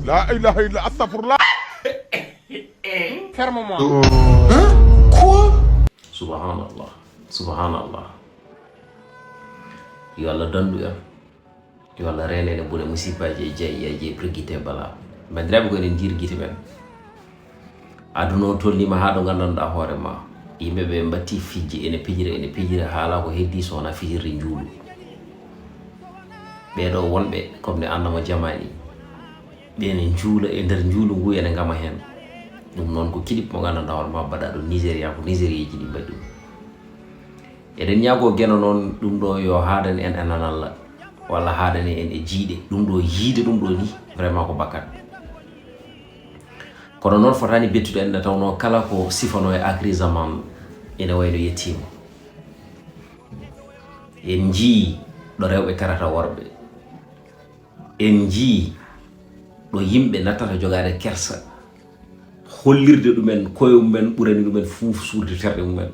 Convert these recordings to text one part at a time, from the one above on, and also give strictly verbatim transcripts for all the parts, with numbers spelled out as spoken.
La ilaha illa, astafurlah. Ferme-moi. Subhanallah. Subhanallah. Yo Allah dandu en. Yo Allah reenene bone musibbaaji e jayiyaji e pirgite e bala. Banndiraaɓe, ko enen njiiri gite men. Aduna o tolniima haa ɗo nganndanɗaa hoore ma. Yimɓe ɓe mbatti fijje, ene pijira, ene pijira, haala ko heddii so wonaa fijirde njuulu. Ɓeeɗo wonɓe comme ne annama jamaani, ɓe ene njuula e nder njuulu ngu, ene ngama heen. Ɗum noon ko clip mo nganndanɗaa hoore ma, mbaɗaa ɗo Nigéria, ko Nigérieji ɗi mbaɗi ɗum. Eɗen ñaagoo Geno noon, ɗum ɗo yo haadani en e nanalla, walla haadani en e jiiɗe. Ɗum ɗo, yiide ɗum ɗo ni, vraiment ko bakkat. Kono noon fotaani bettude en, nde tawnoo kala ko sifanoo e akiri zaman ene wayno yettiima. En njii ɗo rewɓe terata worɓe. En njii ɗo yimɓe nattata jogaade kersa, hollirde ɗumen koye mumen, ɓurani ɗumen fuuf suurde terɗe mumen.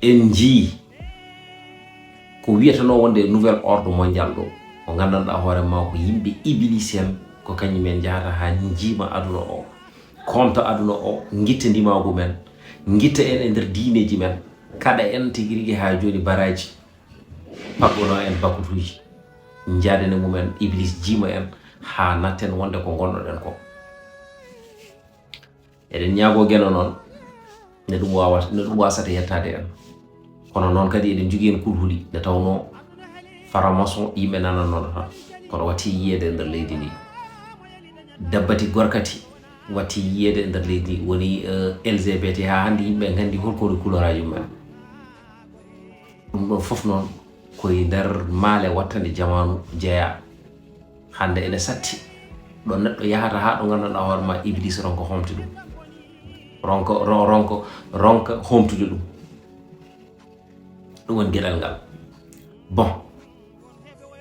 En njii ko wiyatanoo wonde nouvel ordre mondial ɗo, ko nganndanɗaa hoore ma ko yimɓe Iblis en, ko kañum en njahata haa njiima aduna o, koomta aduna o, ngitta ndimaagu men, ngitta en e nder diineeji men, kaɗa en tigi rigi haa jooni baraaji, paggonoo en bakutuuji, njaaden e mumen, Iblis jiima en haa natten wonde ko ngonnoɗen ko. Eɗen ñaagoo Geno noon, ne ɗum waawata, ne ɗum waasata yettaade en. Kono noon kadi eɗen njogii heen kulhuli, nde tawnoo faramason yimɓe nanannoo tan, kono watti yiyeede e nder leydi ndi. Dabbati gorkati watti yiyeede e nder leydi ndi, woni, eh, L G B T, haa hannde yimɓe nganndi hol ko woni couleur aji mumen. Ɗum ɗon fof noon ko e nder maale wattande jamaanu jeyaa. Hannde ene satti ɗo neɗɗo yahata haa ɗo nganndanɗaa hoore ma Iblis ronka homtude ɗum. Ronka, ro-, ronka, ronka homtude ɗum. Ɗum woni geɗal ngal. Bon.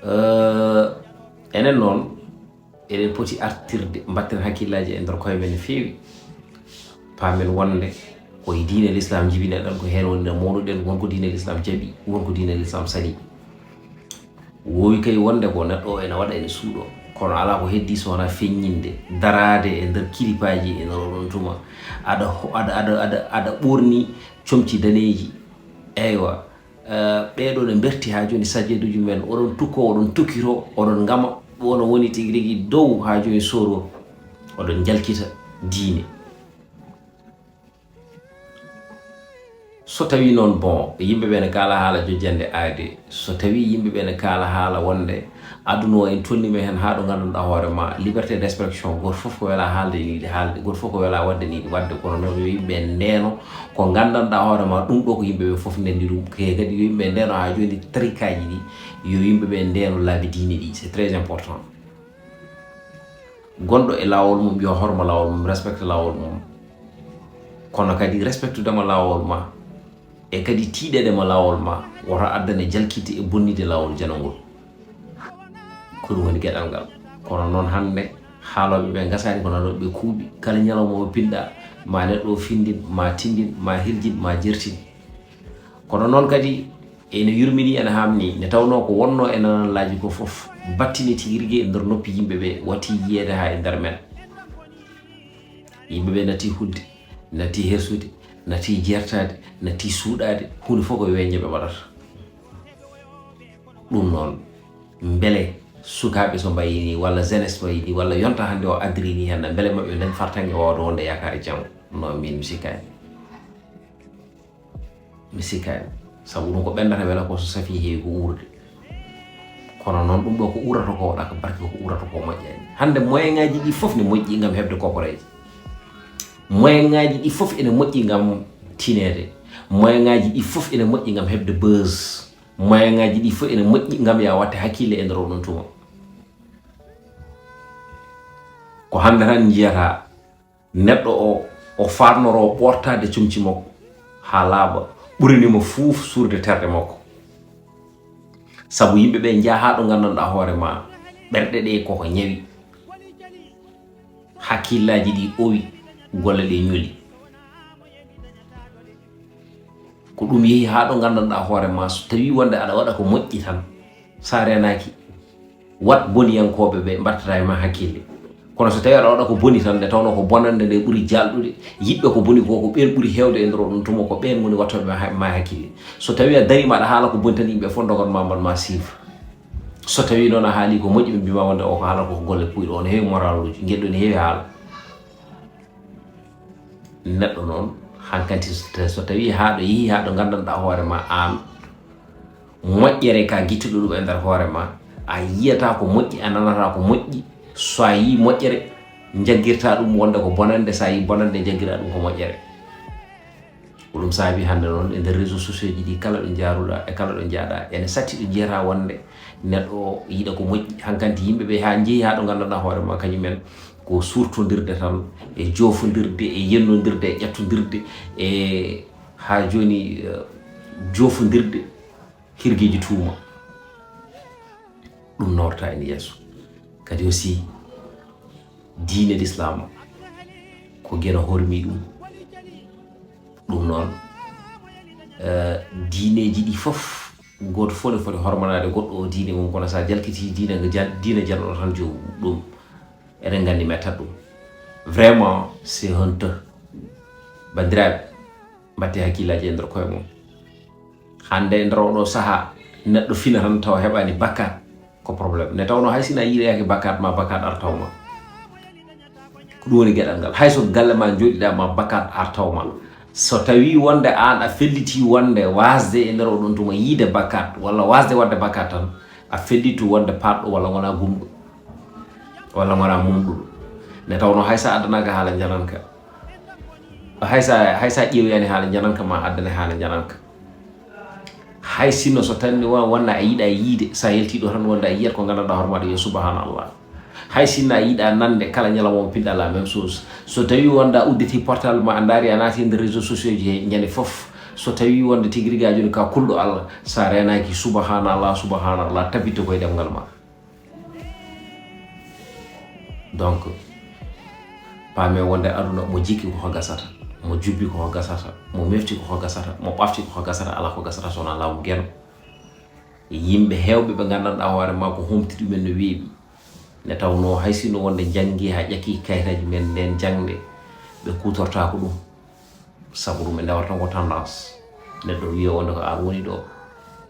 Euh, enen noon, eɗen poti artirde, mbatten hakkillaaji e nder koye men no feewi. Paamen wonde ko e diine Lislaam njibinɗen, ko heen woni no mawnuɗen, won ko diine Lislaam jaɓi, won ko diine Lislaam salii. Woowi kay wonde ko neɗɗo o ene waɗa, ene suuɗoo, kono alaa ko heddii so wonaa feññinde, daraade e nder kilipaaji e nder oɗon tuma. Aɗa ho-, aɗa, aɗa, aɗa, aɗa ɓoorni comci daneeji. Eywa, eh, ɓeeɗo ne mberti haa jooni sajjaduuji mumen, oɗon tukkoo, oɗon tokkitoo, oɗon ngama, ɗo no woni tigi rigi dow haa jooni sooroo, oɗon njalkita diine. So tawii noon, bon, yimɓe ɓe ne kaala haala jojjannde aade, so tawii yimɓe ɓe ne kaala haala wonde aduna o en tolniima heen haa ɗo nganndanɗaa hoore ma, liberté d'expression, gooto fof ko welaa haalde ni yiɗi haalde, gooto fof ko welaa waɗde ni yiɗi waɗde, kono noon yo yimɓe ɓe ndeeno ko nganndanɗaa hoore ma, ɗum ɗo ko yimɓe ɓe fof ndenndi ɗum, ke kadi yo yimɓe ɓe ndeeno haa jooni tarikaaji ɗi, yo yimɓe ɓe ndeeno laabi diine ɗi, c'est très important. Gonɗo e laawol mum, yo hormo laawol mum, respecte laawol mum. Kono kadi, respectude mo laawol ma, e kadi tiiɗeede mo laawol ma, woto addane jalkitde e bonnitde laawol janangol. Ko ɗum woni geɗal ngal. Kono noon hannde, haalooɓe ɓe ngasaani ko nanooɓe ɓe kuuɓi. Kala ñalawma o pinɗa, ma neɗɗo o findin, ma tindin, ma hirjin, ma jertin. Kono noon kadi, ene yurmini, ene haamni, nde tawnoo ko wonnoo e nanallaaji ko fof, battini tigi rigi e nder noppi yimɓe ɓe, watti yiyeede haa e nder men. Yimɓe ɓe natti hulde, natti hersude, natti jertaade, natti suuɗaade, huunde fof ko weññe ɓe mbaɗata. Ɗum noon, mbele sukaaɓe so mbayii nii, walla jeunesse mbayii nii, walla yonta hannde o addiri nii heen, mbele maɓɓe ndañ fartaŋŋe waawde wonde yaakaare janngo? Non, miin mi sikkaani. Mi sikkaani. Sabu ɗum ko ɓenndata wela ko so safii heewi ko uurde. Kono noon ɗum ɗo ko uurata ko waɗa ko barke, ko uurata ko moƴƴaani. Hannde moyen ŋaaji ɗi fof ne moƴƴi ngam heɓde kokoreeje. Moyen ŋaaji ɗi fof ene moƴƴi ngam tineede. Moyen ŋaaji ɗi fof ene moƴƴi ngam heɓde buzz. Moyen ŋaaji ɗi fof ene moƴƴi ngam yaa waɗte hakkille e nder oɗon tuma. Ko hannde tan njiyata neɗɗo o, o faatnoroo ɓoortaade comci makko haa laaɓa, ɓurani mo fuuf suurde terɗe makko. Sabu yimɓe ɓe njaha haa ɗo nganndanɗaa hoore ma, ɓerɗe ɗe koko ñawi, hakkillaaji ɗi owi, golle ɗe ñoli. Ko ɗum yehi haa ɗo nganndanɗaa hoore ma, so tawii wonde aɗa waɗa ko moƴƴi tan, so a reenaaki, Wat boniyankooɓe ɓe mbaɗtata e ma hakkille. Kono so tawii aɗa waɗa ko boni tan, nde tawnoo ko bonannde nde ɓuri jaalɗude, yiɗɓe ko boni ko, ko ɓeen ɓuri heewde e nder oɗon tuma, ko ɓeen ngoni waɗtooɓe ma, ma hakkille. So tawii a dariima aɗa haala ko boni tan, yimɓe fof ndogan ma, mbaɗ ma chiffre. So tawii noon a haalii ko moƴƴi, ɓe mbiy ma wonde o ko haalata ko golle puuyɗe, o no heewi moraluuji, ngel ɗoo ne heewi haala. Neɗɗo noon, hankanti so ta-, so tawii haa ɗo yehii, haa ɗo nganndanɗaa hoore ma aan, moƴƴere ka gittuɗo ɗum e nder hoore ma, a yiyata ko moƴƴi, a nanata ko moƴƴi. So a yii moƴƴere, njaggirta ɗum wonde ko bonannde, so a yii bonannde, njaggira ɗum ko moƴƴere. Ko ɗum saabi hannde noon e nder réseaux sociaux ji ɗi, kala ɗo njaaruɗaa e kala ɗo njaaɗaa, ene satti ɗo njiyata wonde neɗɗo o yiɗa ko moƴƴi. Hankanti yimɓe ɓe haa njehi haa ɗo nganndanɗaa hoore ma, kañum en ko suurtondirde tan e joofondirde e yennondirde e ƴettondirde e haa jooni, eh, joofondirde hirgeeji tuuma. Ɗum noorta en yeeso. Kadi aussi, diine l'islam ko geno hormi ɗum. Ɗum noon, eh, diineeji ɗi fof, gooto fof ne foti hormanaade goɗɗo o diine mum, kono so a jalkitii diine, nga jan-, diine janɗo tan joomum. Ɗum eɗen nganndi mettat ɗum. Vraiment, c'est honteux. Banndiraaɓe, mbaɗte hakkillaaji e nder koye mum. Hannde e nder oɗo sahaa, neɗɗo fina tan tawa heɓaani bakkaat, ko problème. Nde tawnoo hay sinaa yiiloyaaki bakkaat ma, bakkaat artaw ma. Ko ɗum woni geɗal ngal. Hay so galle ma njooɗiɗaa ma, bakkaat artaw ma. So tawii wonde aan a fellitii wonde waasde e nder oɗon tuma yiide bakkaat, walla waasde waɗde bakkaat tan, a fellitu wonde paatɗo walla ngonaa gumɗo, walla ngonaa mumɗuɗo. Nde tawnoo hay so a addanaaka haala njananka, hay so, hay so a ƴeewoyaani haala njananka, ma addane haala njananka. Hay sinno so tan wa-, wonno a yiɗaa yiide, so a yaltii ɗo tan wonde a yiyat ko nganndanɗaa hoore maaɗa, yo subhanallah. Hay sinno a yiɗaa nande, kala ñalawma mo pinɗaa la même chose. So tawii wonde a udditi portable ma, a ndaari, a naati e nder réseaux sociaux ji he ñande fof, so tawii wonde tigi rigi a jooni ka kulɗo Allah, so a reenaaki, subhanallah, subhanallah, tabitte koye ɗemngal ma. Donc, paame wonde aduna, mo jikki ko ko gasata, mo jubbi ko ko gasata, mo mefti ko ko gasata, mo ɓafti ko ko gasata, alaa ko gasata so wonaa laamu geno. Yimɓe heewɓe ɓe nganndanɗaa hoore ma ko humti ɗumen no weeɓi. Nde tawnoo hay sinno wonde njanngii haa ƴakkii kayitaaji men ndeen jaŋde, ɓe kuutortaako ɗum. Sabu ɗum ɓe ndewata tan ko tendance. Neɗɗo wiya wonde ko aan woni ɗo.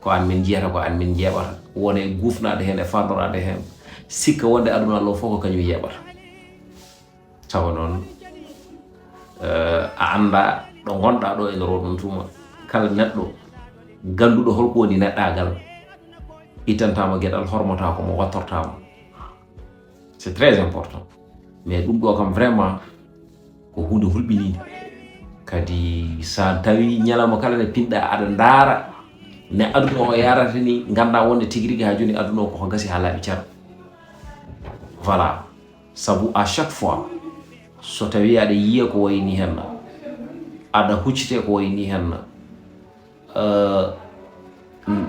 Ko aan min njiyata, ko aan min njeeɓata. Wona e guufnaade heen, e faandoraade heen. Sikka wonde aduna Allah fof ko kañum yeeɓata. Tawa noon, eh, a anndaa ɗo ngonɗaa ɗo e nder oɗon tuma. Kala neɗɗo gannduɗo holko woni neɗɗaagal, ittantaama geɗal, hormotaako mo, wattortaama. C'est très important. Mais ɗum ɗo kam vraiment ko huunde hulɓiniinde. Kadi so a tawi ñalawma kala ne pinɗa aɗa ndaara ne aduna o yarata ni, ngannda wonde tigi rigi haa jooni aduna o koko gasi haa laaɓi cer. Voilà. Sabu à chaque fois, so tawi aɗa yiya ko wayi ni henna, aɗa huccite ko wayi ni henna, euh, mm,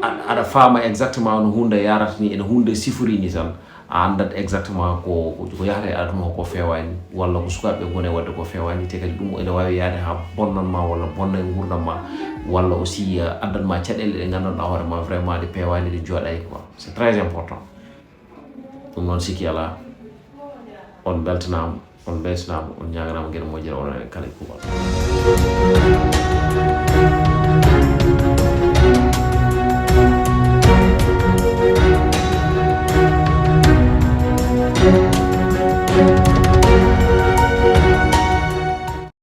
a-, aɗa faama exactement no huunde yarata ni, ene huunde sifori ni tan, a anndat exactement ko, ko, ko yahata e aduna o ko feewaani, walla ko sukaaɓe ngoni waɗde ko feewaani, te kadi ɗum ene waawi yahde haa bonnan ma, walla bonna e nguurndam ma, walla aussi, euh, addan ma caɗeele ɗe nganndanɗaa hoore ma vraiment ɗe peewaani, ɗe njooɗaaki quoi. C'est très important. Ɗum noon sikki alaa, on mbeltanaama, on mbeltanaama, on ñaaganaama geɗe moƴƴere, onon e kala e kuuɓal.